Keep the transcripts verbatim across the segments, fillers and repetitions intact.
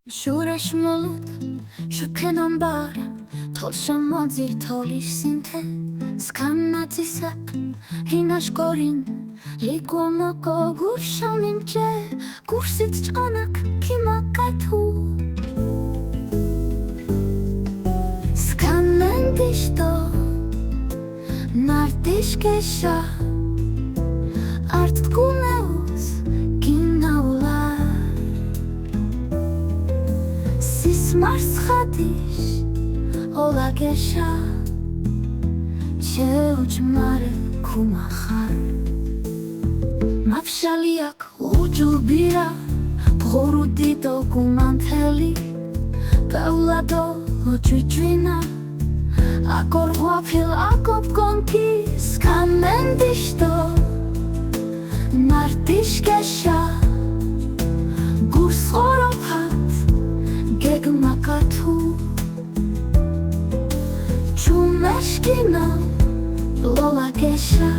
ჟურეშ მოლოდ, ჟუქენან ბარ, თოლ შემოძირ თოლის სინთე, სქანათისეფ, ჰინაშ გორინ, ლიკვო მოკო გურშა მინჩე, გურსით ჭანაკ ქიმაკათუ. სქან მენდიშ დო, ნარდიშ გეშა, ართკუნეუს გინაულა. სისმარს ხადიშ ოლა გეშა, ჩეუჭ მარე ქუმახარ. მაფშალია უჭუ ბირა, ბღურუ დიდო გუმანთელი, პეულა დო ჭვიჭვინა, აკორ ღვაფილ აკოპ გონკი. სქან მენდიშ დო, ნარდიშ გეშა, გურს ღოროფათ გეგმაკათუ. ჩუმეშ გინა, ლოლა გეშა.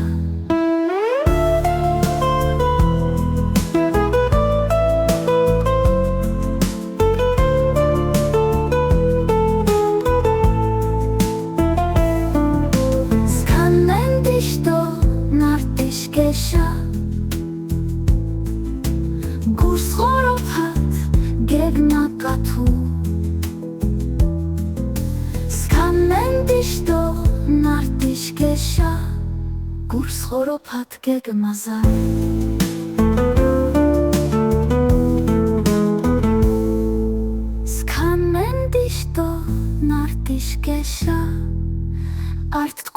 სქან მენდიშ დო, ნარდიშ გეშა, გურს ღოროფათ გეგმაკათუ. სქან მენდიშ დო, ნარდიშ გეშა, გურს ღოროფათ გეგმაზარ. სქან მენდიშ დო, ნარდიშ გეშა, ართკ